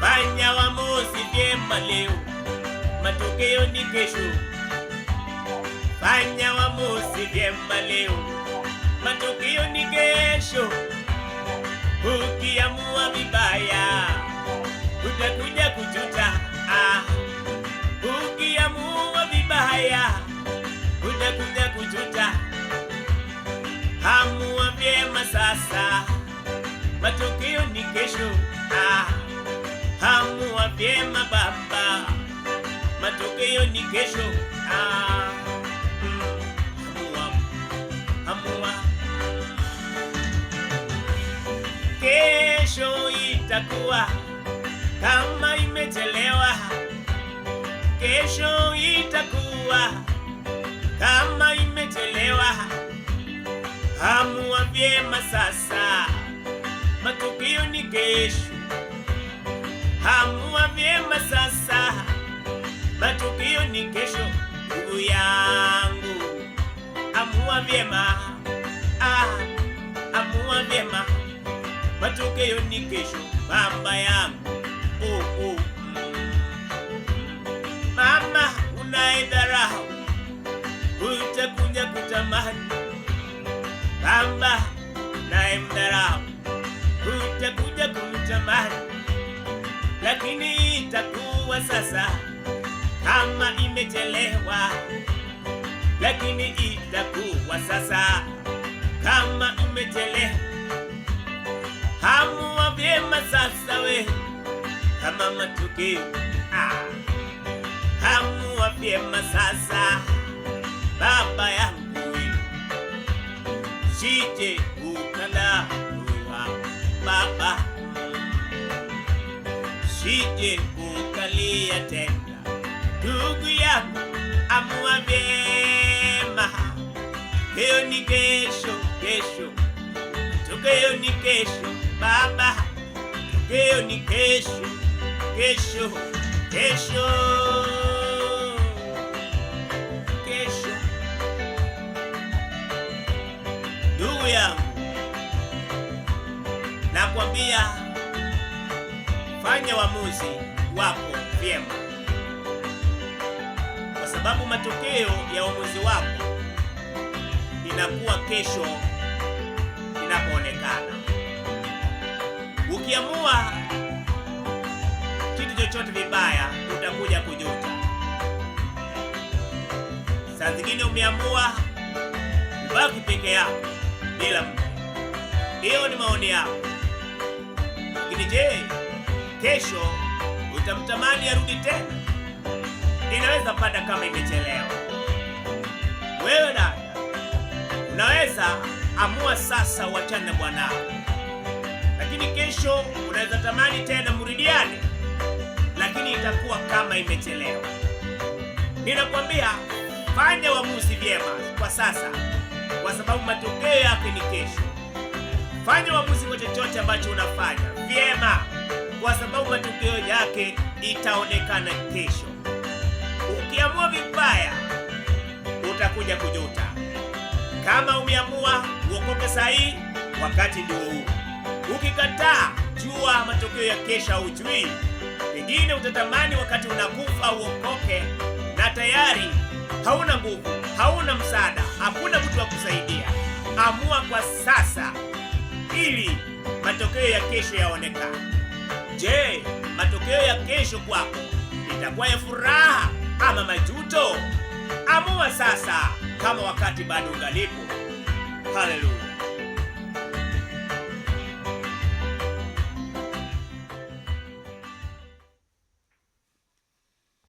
Fanya uamuzi vyema leo, matokeo ni kesho. Fanya uamuzi vyema leo, matokeo ni kesho. Ukiamua vibaya, utakuja kujuta. Ah, ukiamua vibaya, utakuja kujuta. Amua vyema sasa, matokeo ni kesho. Ah, amua vyema baba, matokeo ni kesho. Ah, amua, amua. Kesho itakuwa kama imechelewa. Kesho itakuwa kama imechelewa. Amua vyema sasa, matokeo ni kesho. Amua vyema sasa, matokeo ni kesho. Ndugu yangu, amua vyema. Ah, amua vyema, matokeo ni kesho. Baba yangu, oh, oh. Mama unaedharau, utakuja kutamani. Baba unayemdharau, utakuja kumtamani, lakini itakuwa sasa kama imechelewa, lakini itakuwa sasa kama imechelewa. Amua vyema sasa we, kama matokeo ah. Amua vyema sasa baba yangu we, sije ukalaua baba, sije ukalia tena. Ndugu yangu, amua vyema, leo ni kesho, kesho matokeo ni kesho baba, matokeo ni kesho, kesho, kesho, kesho. Ndugu yangu, nakwambia fanya uamuzi wako vyema, kwa sababu matokeo ya uamuzi wako inakuwa kesho inapoonekana. Ukiamua kitu chochote vibaya, utakuja kujuta. Saa zingine umeamua ubaki peke yako bila mke, hiyo ni maoni yako, lakini je, kesho utamtamani arudi tena? Inaweza pata kama imechelewa. Wewe dada, unaweza amua sasa uachane na bwanako, lakini kesho unaweza tamani tena mrudiane, lakini itakuwa kama imechelewa. Ninakwambia fanya uamuzi vyema kwa sasa, kwa sababu matokeo yake ni kesho. Fanya uamuzi kwa chochote ambacho unafanya vyema, kwa sababu matokeo yake itaonekana kesho. Ukiamua vibaya, utakuja kujuta. Kama umeamua uokoke saa hii, wakati ndio huu. Ukikataa, jua matokeo ya kesho hujui. Pengine utatamani wakati unakufa uokoke, na tayari hauna nguvu, hauna msaada, hakuna mtu wa kusaidia. Amua kwa sasa ili matokeo ya kesho yaonekane. Je, matokeo ya kesho kwako itakuwa ya furaha ama majuto? Amua sasa, kama wakati bado ungalipo. Haleluya.